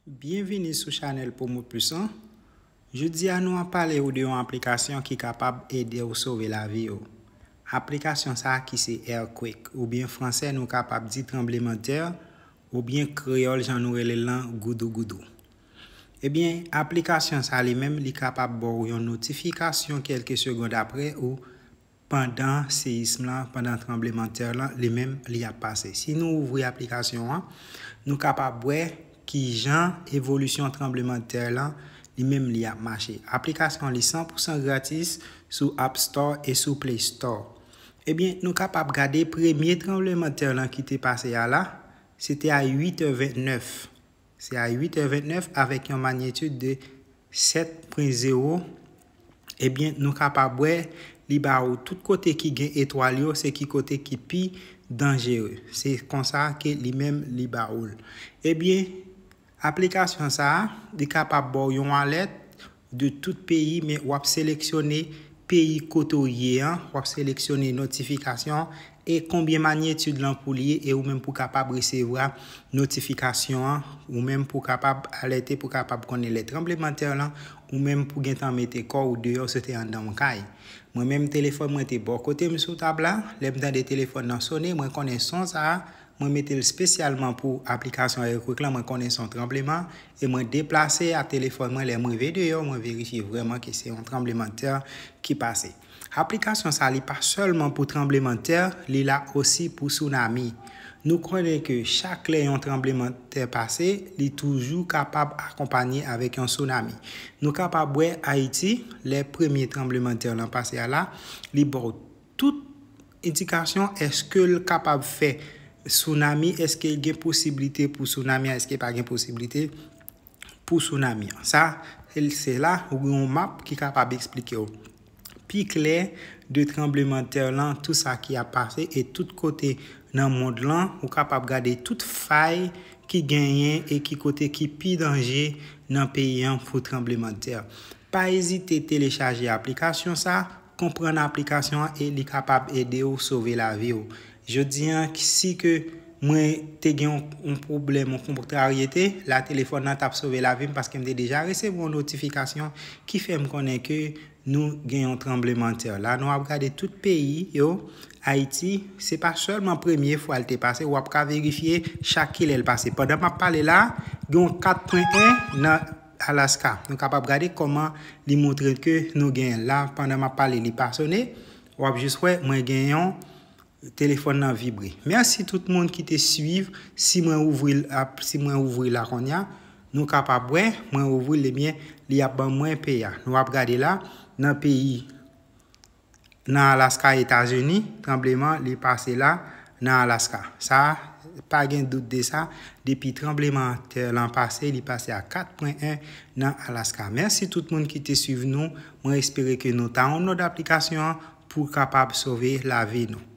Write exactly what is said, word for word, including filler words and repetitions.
Byenvini sou chanèl Promo Plus lan. Jodi a nou ap pale w de yon aplikasyon ki kapab ede w sove lavi w. Aplikasyon sa a ki se Earthquake, oubyen fransè nou kapab di tranblemanntè, oubyen kreyòl jan nou rele l lan goudougoudou. Ebyen, aplikasyon sa li menm li kapab ba w yon notifikasyon kèlke segond apre ou pandan seyism lan, pandan tranblemanntè lan, li menm li ap pase. Si nou ouvri aplikasyon an, nou kapab wè kijan evolisyon tranblemanntè lan li menm li ap mache. Aplikasyon li san pou san gratis sou App Store e sou Play Store. Ebyen, nou kapab gade premye tranblemanntè lan ki te pase a la, se te a uit è vennèf. Se a uit è vennèf avèk yon manyetid de sèt pwen zewo. Ebyen, nou kapab wè li ba ou tout kote ki gen etwal yo, se ki kote ki pi danjere. Se konsa ke li menm li ba ou l. Ebyen, aplikasyon sa a, li kapab ba w yon alèt de tout peyi, men w ap seleksyone peyi kote w ye an, w ap seleksyone notifikasyon e konbyen manyetid lan pou l ye, e ou menm pou kapab resevwa notifikasyon an, ou menm pou kapab alète, pou kapab konnen lè tranblemanntè lan, ou menm pou gentan mete kò w deyò, soti anndan yon kay. Mwen menm telefòn mwen te bò kote m sou tab la, lè m tande telefòn nan sone, mwen konnen son sa a, mwen mete l espesyalman pou aplikasyon Earthquake lan, mwen konnen se yon tranbleman, e mwen deplase a telefòn mwen, lè m rive deyò, mwen verifye vrèman ke se yon tranblemanntè ki pase. Aplikasyon sa li pa sèlman pou tranblemanntè, li la osi pou sounami. Nou konnen ke chak lè yon tranblemanntè pase, li toujou kapab akonpanye avèk yon sounami. Nou kapab wè Ayiti, lè premye tranblemanntè lan pase a la, li ba w tout endikasyon, èske l kapab fè sounami, èske gen posiblite pou sounami, èske pa gen posiblite pou sounami an. Sa, se la ou gen yon map ki kapab eksplike w pi klè de tranblemanntè lan, tout sa ki ap pase, e tout kote nan mond lan, ou kapab gade tout fay ki genyen e ki kote ki pi danje nan peyi an pou tranblemanntè. Pa ezite telechaje aplikasyon sa, konprann aplikasyon an e li kapab ede w sove lavi w. Jodi an, si ke mwen te gen yon, yon pwoblèm, yon kontraryete, la telefòn nan t ap sove lavi m paske m te deja resevwa yon notifikasyon ki fè m konnen ke nou gen yon tranblemanntè. La, nou ap gade tout peyi yo, Ayiti, se pa sèlman premye fwa l te pase, w ap ka verifye chak kilè l pase. Pandan m ap pale la, gen yon kat pwen en nan Alaska. Nou kapab gade kòman li montre ke nou genyen l la. Pandan m ap pale, li pa sone. W ap jis wè, mwen gen yon telefòn nan vibre. Mèsi tout moun ki te swiv. Si mwen ouvri l ap, si mwen ouvri la kounye a, nou kapab wè, mwen ouvri l, ebyen, li ap ban mwen peyi a. Nou ap gade la, nan peyi, nan Alaska, Etazini, tranbleman, li pase la, nan Alaska. Sa, pa gen dout de sa, depi tranblemanntè lan pase, li pase a kat pwen en nan Alaska. Mèsi tout moun ki te swiv nou. Mwen espere ke nou ta download aplikasyon an pou kapab sove lavi nou.